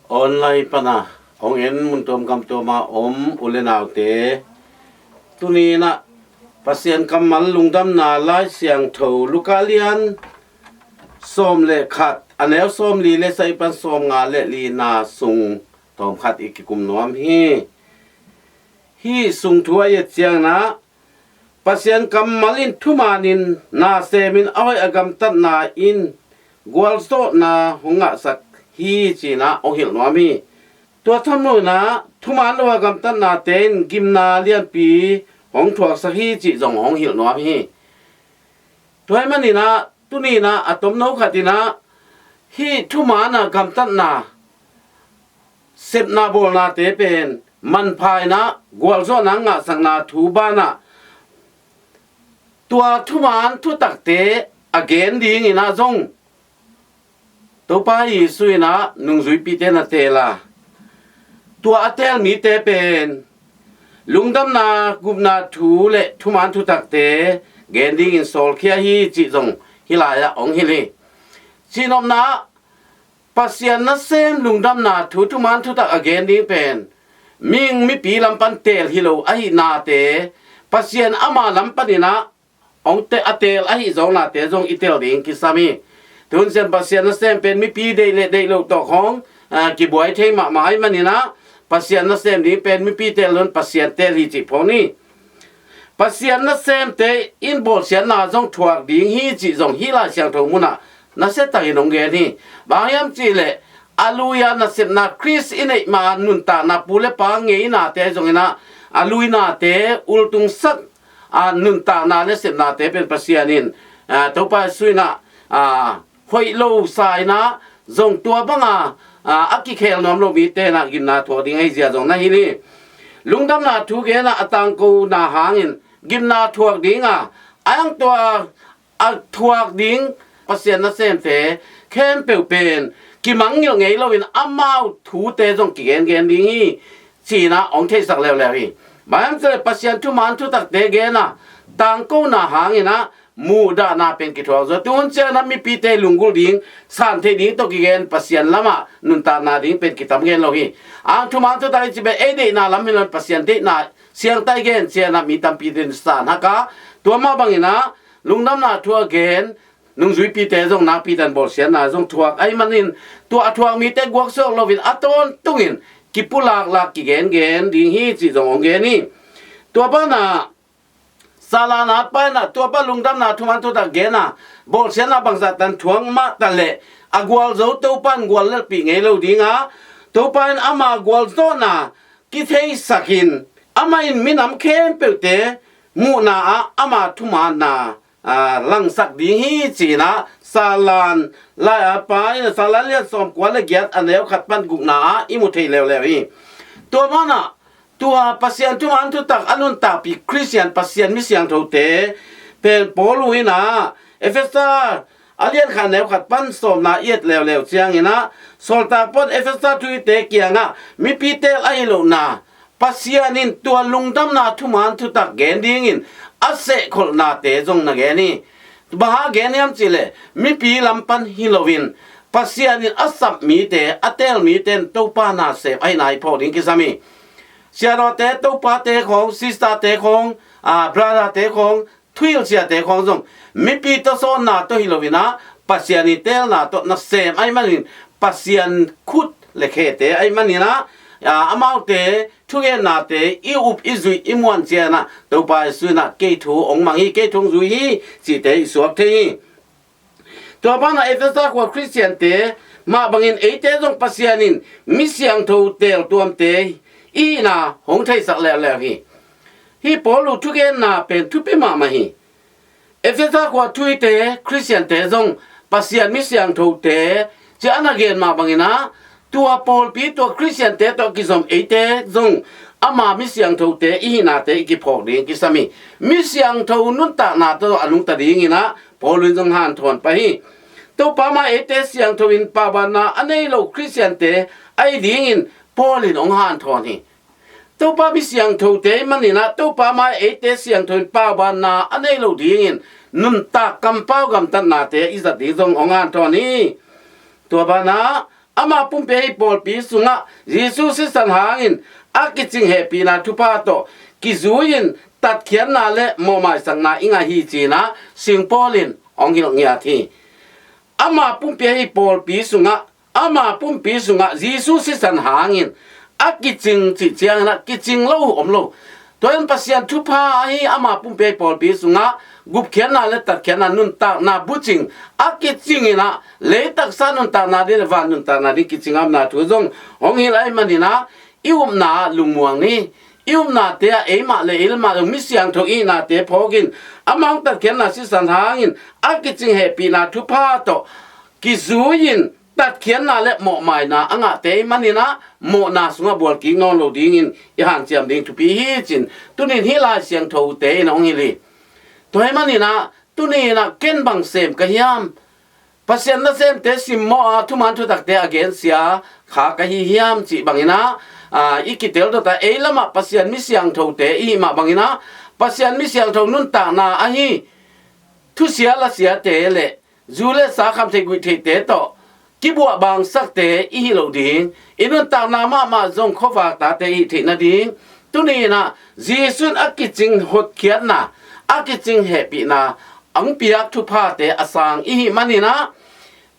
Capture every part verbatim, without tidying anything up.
Online pana hong en mun tuam gam tuama om u le naute, tuni inah Pasian kammal lungdamna Lai Siangtho Luka lian sawm le khat, a neu sawm li le sagih pan sawm nga le li na sung tawm khat i kikum nuam hi. Hih sung thu a i et ciangin ah Pasian kammal in thumanin na semin a hoih a gamtatna in gualzawhna hong ngahsak hi ci-in ah hong hilh nuam hi. Tua thamlo inah thuman lo a gamtatnate in gimna lianpi hong thuaksak hi cih zong hong hilh nuam hi. Tua ahih manin ah tuni inah a tomno khat inah hih thuman a gamtatna sepna bawlnate pen manpha inah gualzawhna ngahsakna thu banah tua thuman thutakte a gen dingin ah zong Topa Jesu inah nungzuipite na teel a, tua a teel mite pen lungdamna gupna thu le thuman thutakte gen dingin sawlkhia hi cih zong hih lai-ah hong hilh hi. Cihnopna ah Pasian nasem lungdamna thu thuman thutak a gen ding pen mihing mipi lam pan teel hi lo ahihnate, Pasian ama lam panin ah hong te a teel ahi zongnate zong i tel ding kisam hi. Tun ciang Pasian nasem pen mipi deih le deih loh tawh khawng kibuai thei mahmah ahih manin ah Pasian nasem ding pen mipi teel lo in Pasian teel hi cih phawk ni. Pasian nasemte in bawlsiatna zong thuak ding hi cih zong hih Lai Siangtho munah nasiatakin hong gen hi. Bang hiam cihleh a lui-a nasepna Khrist i neih ma nuntakna pu le pa ngeinate zong inah a luinate ultungsak a nuntakna le sepnate pen Pasian in a Topa Jesu inah a hoih lo sa inah zong tua banga a a kikhel nuam lo mite inah gimna thuak ding ahi zia zong na hilh hi. Lungdamna thu genah a tangkona hangin gimna thuak dinga a ang tua a thuak ding Pasian nasemte khempeuh pen kimangngilh ngei loin amau thute zong kigengen ding hi. Ci-in ah hong theisak leuleu hi. Bang hiam cihleh Pasian thuman thutakte genna tangkona hangin ah muhdahna pen kithuak zaw. Tuhun ciangin ah mipite lunggulh ding, san theih ding tawh kigen Pasian lamah nuntakna ding pen kitam gen lo hi. Ang thuman thutak i cih pen ei deihna lam hi lo in Pasian deihna siangtho i gen ciangin ah mi tampi in san hak a, tua mah bangin ah lungdamna thu a gen nungzuipite zong nakpi takin bawlsiatna zong thuak ahih manin tua a thuak mite guaksuak loin a tawntungin kipulaklak kigengen ding hi cih zong hong gen hi. Tua banah Salan a pa inah tua pa lungdamna thuman thutak genna bawlsiatna bangzah tan thuak mah taleh a gualzo Topa in guallelhpih ngei lo dinga, Topa in ama gualzawhna kitheisakin amah in minam khempeuhte muhna ah ama thumanna a langsak ding hi ci-in ah Salan lai a pa in Salan lian sawmkua le giat a neu khat pan gukna ah i mu thei leuleu hi. Tua banah tua Pasian thuman thutak a nuntakpih Khristian Pasian mi siangthote pen Paul in ah Efesa a lian khat a neu khat pan sawmna i et leuleu ciangin ah Sawltak Paul in Efesa thuhite kiangah mipi teel ahi lohna Pasian in tua lungdamna thuman thutak gen dingin a sehkholhnate zong na gen hi. Bang hang gen hiam cihleh mipi lam pan hi loin Pasian in a sap mite, a teel mite in Topa na sem ahihna i phawk ding kisam hi. Siadawte, topate khawng, sisterte khawng, a brotherte khawng, thuhilh siate khawng zong mipi tawsawnna tawh hi loin ah Pasian i teelna tawh nasem ahih manin Pasian khut le khete ahih manin ah a amaute thugennate i up i zuih i muan ciangin ah Topa Jesu in ah kei thu hong mang hi, kei thu hong zui hi cihte i suak thei hi. Tua banah Efesa khua Khristiante mah bangin eite zong Pasian in mi siangtho teeltuamte i hihna hong theisak leuleu hi. Hih Paul thugenna pen thupi mahmah hi. Efesa khua thuhite Khristiante zong Pasian mi siangthote ci-a na gen mah bangin ah tua pawlpi, tua Khristiante tawh kizom eite zong ama mi siangthote i hihnate i kiphawk ding kisam hi. Mi siangtho nuntakna tawh a nungta dingin ah Paul in zong hanthawn pah hi. Topa mai eite siangtho in paubanna a nei lo Khristiante ahi dingin Paul in hong hanthawn hi. Topa mi siangthote ahih manin ah Topa mai eite siangtho in paubanna a nei lo dingin nuntak kampau gamtatnate i zat ding zong hong hanthawn hi. Tua banah ama pumpi ahi pawlpi sungah Jesu sisan hangin a kicing hehpihna thupha tawh kizui-in tatkhiatna le mawhmaisakna i ngah hi, ci-in ah Sing Paul in hong hilh ngiat hi. Ama pumpi ahi pawlpi sungah, ama pumpi sungah Jesu sisan hangin a kicing cih ciangin ah kicing lo uh om lo. Tua in Pasian thupha ahi ama pumpi ahi pawlpi sungah gupkhiatna le tatkhiatna, nuntakna bucing a kicing in ah, lei taksa nuntakna ding le van nuntakna ding kicing a omna thu zong hong hilh ahih manin ah, i upna ah lungmuang ni. I upnate ah eimah le eimah zong mi siangtho i hihnate phawkin, ama hong tatkhiatna sisan hangin a kicing hehpihna thupha tawh kizui-in tatkhiatna le mawhmaina a ngahte ahih manin ah, mawhna sungah bualkik nawn lo dingin i hanciam ding thupi hi, ci-in tuni-in hih Lai Siangthote in hong hilh hi. Tua ahih manin ah, tuni-in ah ken bang sem ka hiam? Pasian nasemte simmawh a, thuman thutakte a gensia kha ka hi hiam, cih bangin ah, aa, i kitel dot a, ei lamah Pasian mi siangthote i hih mah bangin ah, Pasian mi siangtho nuntakna ahi thusia lasiate le zu le sa, khamtheih guihtheihte tawh kibuah bangsakte i hih loh ding, i nuntakna mahmah zong khuavak tate i hih theih nading, tuni-in ah Jesu in a kicing hotkhiatna, a kicing hehpihna hong piak thuphate a sang i hih manin ah,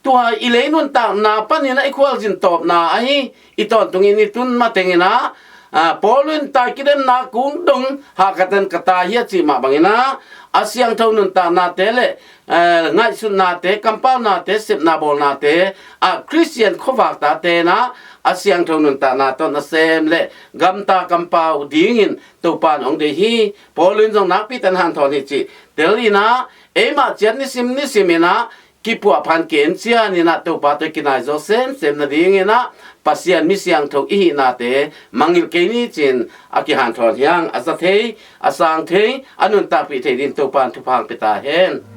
tua i lei nuntakna panin ah i khualzin tawpna ahi i tawntungin i tun matengin ah, aa, Paul in tai kidemna kung dong hahkhat in ka tai hi a cih mah bangin ah, a siangtho nuntaknate le, aa, ngaihsutnate, kampaunate, sepna bawlnate ah Khristian khuavak tate in ah a siangtho nuntakna tawh nasem le gamta kampau dingin Topa in hong deih hi. Paul in zong nakpi takin hanthawn hi cih tel in ah, eimah ciat nisim nisim in ah kipuahpha in ki-encian in ah Topa tawh i kinai zaw semsem nadingin ah, Pasian mi siangtho i hihnate mangngilh kei ni, ci-in a kihanthawn hi hang. A za thei, a sang thei, a nuntakpih thei dingin Topa in thupha hong pia ta hen.